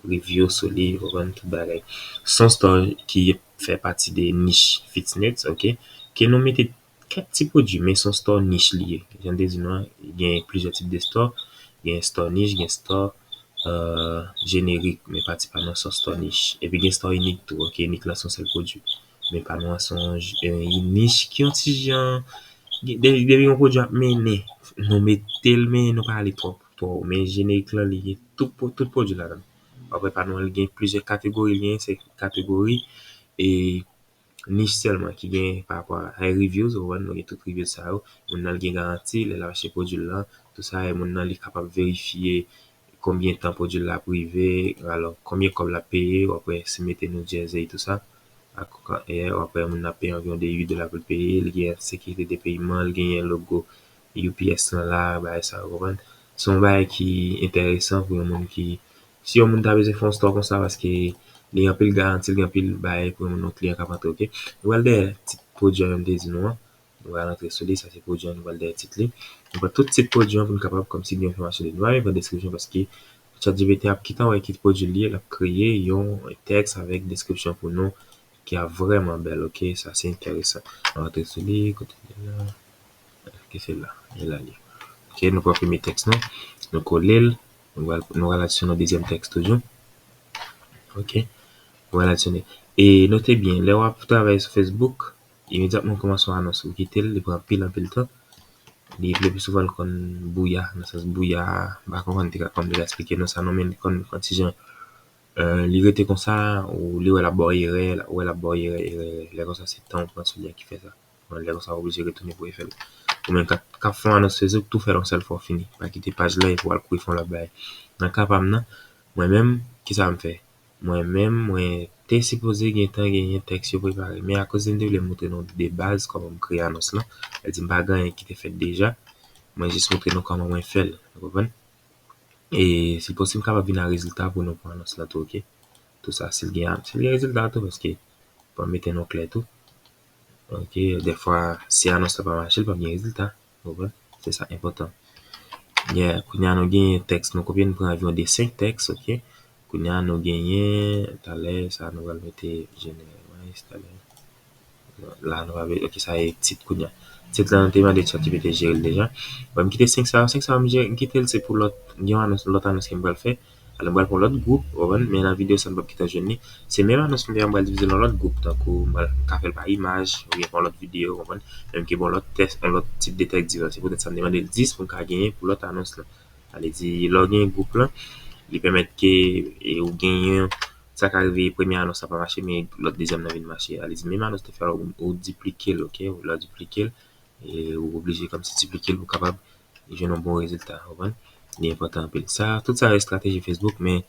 review sou li, ou konprann, tout bagay. Se yon store ki fè pati de nich fitness, ok? Ke nou mete kèk ti pwodui, men se yon store nich li ye. Jan m te di nou an, gen plizyè tip de store. Gen store nich, gen store, euh, jenerik, men pati pa nou an se yon store nich. Epi gen store inik tou, ok? Inik lan se yon sèl pwodui. Men pa nou an se yon j-, euh, nich ki yon ti jan, gen, depi, depi yon pwodui ap mennen, nou mete l, men nou pa ale twò, twò wo. Men jenerik lan, li gen tout pwo-, tout pwodui ladan l. Apre pa nou an, li gen plizyè kategori, li gen se kategori, e nich sèlman ki gen pa rapò a reviews, ou konprann, nou gen tout reviews sa yo. Moun nan li gen garanti, lè l ap achte pwodui l lan, tou sa, e moun nan li kapab verifye konbyen tan pwodui l la ap rive, alò, konbyen kòb l ap peye, w ap wè si mete New Jersey, tou sa. Ak, e, w ap wè moun nan ap peye anviwon de uit dola pou l peye, li gen sekirite de peyiman, li genyen logo U P S lan la, bagay sa yo, ou konprann. Se yon bagay ki enteresan pou yon moun ki, si yon moun ta bezwen fè yon store konsa, paske li gen anpil garanti, li gen anpil bagay pou yon moun, yon kliyan k ap antre, ok? Nou pral dèyè tit pwodui an, jan m te di nou an. Nou pral antre sou li, sa se pwodui an, nou pral dèyè tit li. Nou pran tout tit pwodui an pou nou kapab kòmsi gen enfòmasyon li. Nou pa menm pran deskripsyon paske ChatGPT ap kite w wè ki pwodui l ye, l ap kreye yon tèks avèk deskripsyon pou nou ki ap vrèman bèl, ok? Sa se enteresan. Nou antre sou li, kote l ye la? Ki se la, e la li. Ok, nou pran premye tèks nou, nou kole l, nou pral, nou pral adisyone yon dezyèm tèks toujou. Ok, nou pral adisyone. E note byen, lè w ap travay sou Facebook, imedyatman w kòmanse yon anons, ou kite l, li pran anpil, anpil tan. Li, le pli souvan, l konn bouya, nan sans bouya, m pa konprann te ka, kòman te ka eksplike nou sa, non, men li konn fè yon ti jan, euh, li rete konsa, ou li wè l ap ba w erè, ou wè l ap ba w erè, erè, erè. Lè konsa, se tan w pran sou li a ki fè sa. Bon, lè konsa, w oblije retounen pou refè l. Ou menm k ap, k ap fè yon anons Facebook, tou fè l yon sèl fwa, w fini. Pa kite paj la epi w al kouri fè yon lòt bagay. Nan ka pa m nan, mwen menm, kisa m fè? Mwen menm, mwen te sipoze gentan genyen tèks yo prepare. Men akoz m te vle moutre nou de baz kòman m kreye anons lan, sa vle di m pa gen anyen ki te fèt deja. Mwen jis moutre nou kòman mwen fè l. Ou konprann? E si l posib, m kapab vin a rezilta pou nou pran anons lan tou, ok? Tou sa, si l gen, si l gen rezilta tou, paske fò m mete non klè tou. Ok, dèfwa, si anons la pa mache, li p ap gen rezilta. Ou konprann? Se sa enpòtan. Yeah, kounye a nou genyen tèks, nou kopye, nou pran anviwon de senk tèks, ok? Kounye a nou genyen, talè, sa nou pral mete General Rice, talè. La, nou va, ok, sa e tit kounye a. Tit la, nou te mande ChatGPT jere l deja. Bon, m kite senk sa yo, senk sa yo, m jere, m kite l, se pou lòt, gen yon anons, lòt anons ke m pral fè. Alò, m pral pran lòt gwoup, ou konprann? Men nan videyo sa, nou p ap gentan jwenn li. Se menm anons mwen an, m pral divize l an lòt gwoup, tankou m pral ka fè l pa imaj, oubyen pa lòt videyo, ou konprann? Menm ke bon, lòt tèks, yon lòt tip de tèks diferan. Se poutèt sa m te mande l dis pou m ka genyen pou lòt anons lan. Sa vle di, lè w genyen gwoup lan, li pèmèt ke e, ou genyen, sa ka rive premye anons la pa mache, men lòt dezyèm nan vin mache. Sa vle di, menm anons te fè a, ou, ou diplike l, ok? Lè w diplike l, e ou oblije kòmsi diplike l pou w kapab jwenn yon bon rezilta, ou konprann? Li enpòtan anpil. Sa, tout sa yo estrateji Facebook, men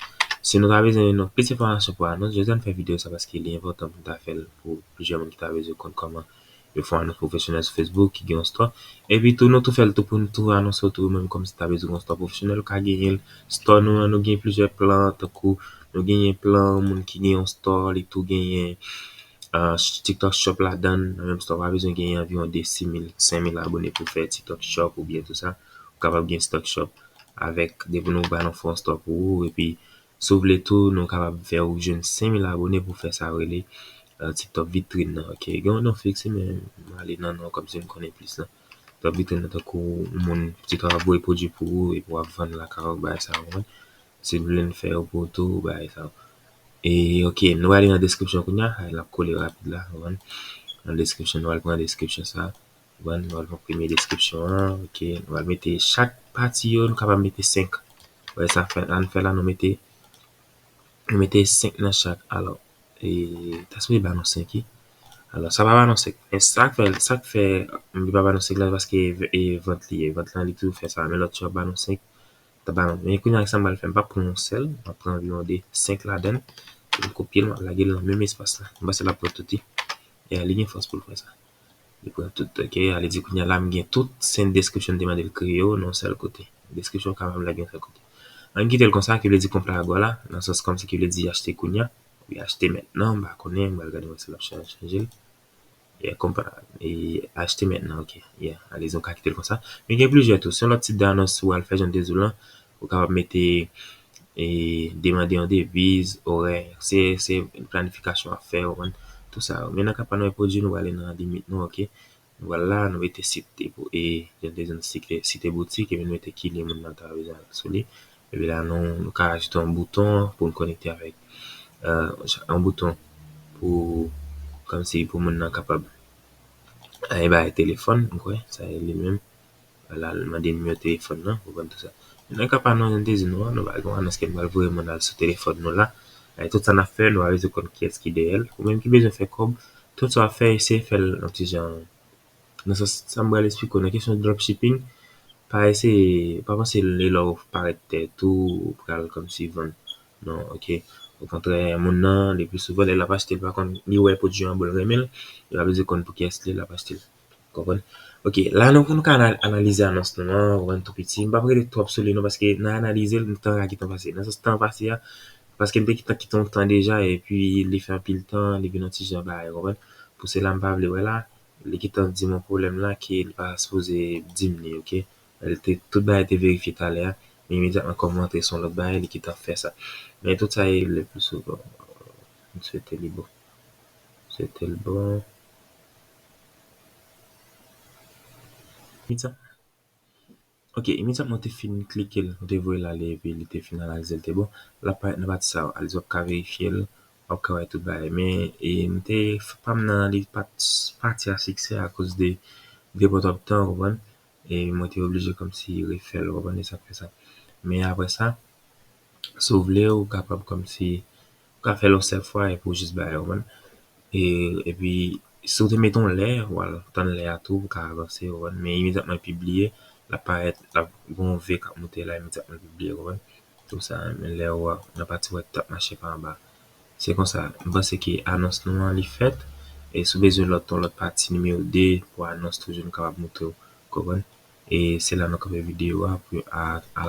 si nou ta bezwen yon plis enfòmasyon pou anons, jodi a m fè videyo sa paske li enpòtan pou m ta fè l pou plizyè moun ki ta bezwen konn kòman yo fè yon anons pwofesyonèl sou Facebook, ki gen yon store. Epi tou, nou tou fè l tou pou nou tou anonse w tou, menm kòmsi ta bezwen yon store pwofesyonèl, ou ka genyen l. Store nou an, nou gen plizyè plan, tankou nou genyen plan moun ki gen yon store, li tou genyen ah, TikTok Shop ladan l, nan menm store, pa bezwen genyen anviwon de sis mil, senk mil abone pou fè TikTok Shop oubyen tou sa. Ou kapab gen TikTok Shop avèk, depi nou ba nou fè yon store pou ou, epi si w vle tou, nou kapab fè ou jwenn senk mil abone pou fè sa yo rele ah, TikTok vitrin nan, ok? Gen yon non fiks, men m ale nan non kòmsi m konnen plis lan. TikTok vitrin nan tankou yon moun, TikTok ap voye pwodui pou ou, epi w ap vann lakay ou, bagay sa yo, ou konprann? Si l vle n fè yo pou ou tou, bagay sa yo. E, ok, nou ale nan description kounye a, l ap kole rapid la, ou konprann? Nan description, nou al pran description sa, ou konprann? Nou al pran premye description an, ok, nou al mete chak pati yo, nou kapab mete senk. Wè sa fè, ann fè la, nou mete, nou mete senk nan chak. Alò, e, ta sipoze ba nou senk, wi. Alò, sa pa ba nou senk. Men sa k fè, sa k fè, m, li pa ba nou senk la, paske e, vant li ye. Vant lan, li toujou fè sa. Men lòt yo ap ba nou senk. T ap ba nou. Men kounye a, sa m pral fè, m p ap pran yon sèl, m ap pran anviwon de senk ladan l, epi m kopye l, m ap lage l nan menm espas la. M panse l ap pran tout, wi. E li gen fòs pou l fè sa. Li pran tout, ok. A li di kounye a la, m gen tout senk description m te mande l kreye yo nan yon sèl kote. Description ka menm lage yon sèl kote. Ann kite l konsa, ki vle di konpra agò la, nan sans kòmsi ki vle di achte kounye a, oubyen achte mentnan, m pa konnen, m pral gade wè si l ap chanje, chanje l. Yeah, konpa, e, achte mentnan, ok. Yeah, alezi, ou ka kite l konsa. Men gen plizyè tou. Se yon lòt tip de anons ou al fè jan de di w lan. Ou kapab mete, e, demande yon deviz, orè. Se, se planifikasyon w ap fè, ou konprann? Tou sa yo. Men nan ka pa nou, e pwodui nou ale nan limit nou, ok. Nou pral la, nou mete site pou, e, jan de di w, site, site boutik, epi nou mete ki lyen moun nan ta bezwen al sou li. Epi la, nou, nou ka ajoute yon bouton pou n konekte avèk, e, yon bouton pou, kòmsi pou moun nan kapab al bay telefòn, m kwè, sa e li menm. Vwala, l mande nimewo telefòn nan, ou konprann tou sa. Nan ka pa nou, jan de di nou an, nou pa gen anons ke n pral voye moun al sou telefòn nou la. E tout sa n ap fè, nou pa bezwen konn kiyès ki dèyè l. Ou menm ki bezwen fè kòb, tout sa w ap fè, eseye fè l yon ti jan Nan sans, sa m pral esplike w nan kesyon dropshipping, pa eseye, pa panse lè w parèt tèt ou, ou pral kòmsi vann. Non, ok. Okontrè, moun nan, le pli souvan, lè l ap achte, li pa konn, li wè pwodui an bon, l renmen l, li pa bezwen konn pou kiyès li ye, l ap achte l. Konprann? Ok, la nou, nou ka anal-, analize anons nou an, ou konprann, tou piti. M p ap rete twòp sou li non, paske nan analize l, tan ka gentan pase. Nan sans tan pase a, paske m te gentan kite yon tan deja, epi li fè anpil tan, li vin yon ti jan bagay, ou konprann? Pou sela m pa vle wè la, li gentan di m yon pwoblèm la ke li pa sipoze di m li, ok? Li te, tout bagay te verifye talè a, men imedyatman kòm m antre se yon lòt bagay, li gentan fè sa. Men tout sa e le pli souvan. M swete li bon. M swete l bon. Imedyat-, ok, imedyatman w te fin klike l, w te voye l ale, epi li te fin analize l, te bon. L ap parèt nan pati sa yo. Alezi w ap ka verifye l, w ap ka wè tout bagay. Men, e, m te fè pa m nan li pa t pati a siksè akoz de, de pòt ap tan, ou konprann? E mwen te oblije kòmsi refè l, ou konprann, e sa k fè sa. Men apre sa, si w vle, ou kapab kòmsi, ou ka fè l yon sèl fwa epi w jis bay, ou konprann. E, epi, si w te mete yon lè, w al tann lè a tou, ou ka avanse, ou konprann. Men imedyatman l pibliye, l ap parèt, l ap gen yon V k ap moute la, imedyatman l pibliye, ou konprann. Tou sa, men lè w nan pati w wè k t ap mache pa anba. Se konsa, m panse ke anons nou an li fèt. E si w bezwen lòt, yon lòt pati nimewo de pou anons toujou nou kapab montre w, konprann? E se la nou kanpe videyo a pou a, a